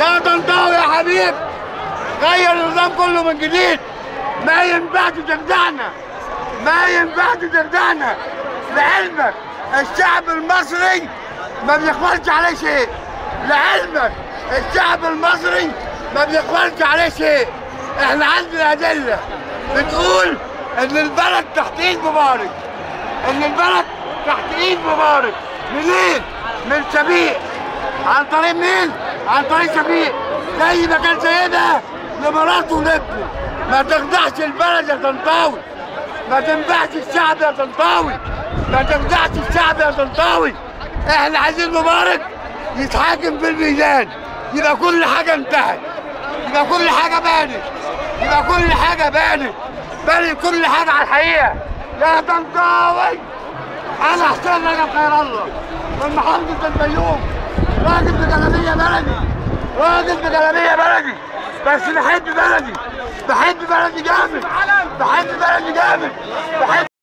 يا طنطاوي يا حبيب، غير النظام كله من جديد. ما ينفعش تخدعنا، ما ينفعش تخدعنا. لعلمك الشعب المصري ما بيقبلش عليه شيء، لعلمك الشعب المصري ما بيقبلش عليه شيء. احنا عندنا ادلة بتقول ان البلد تحت ايد مبارك، ان البلد تحت ايد مبارك. منين؟ من شفيق. عن طريق مين؟ عن طريق شفيق، زي ما كان سايبها لمراته ولابنه. ما تخدعش البلد يا طنطاوي، ما تنفعش الشعب يا طنطاوي، ما تخدعش الشعب يا طنطاوي. احنا عايزين مبارك يتحاكم في الميزان، يبقى كل حاجة انتهت، يبقى كل حاجة بانت، يبقى كل حاجة بانت، بانت كل حاجة على الحقيقة. يا طنطاوي، انا حسين رجب خير الله من محافظة الفيوم، راجل بجلابيه بلدي، راجل بجلابيه بلدي، بس بحب بلدي، بحب بلدي جامد، بحب بلدي جامد، بحب.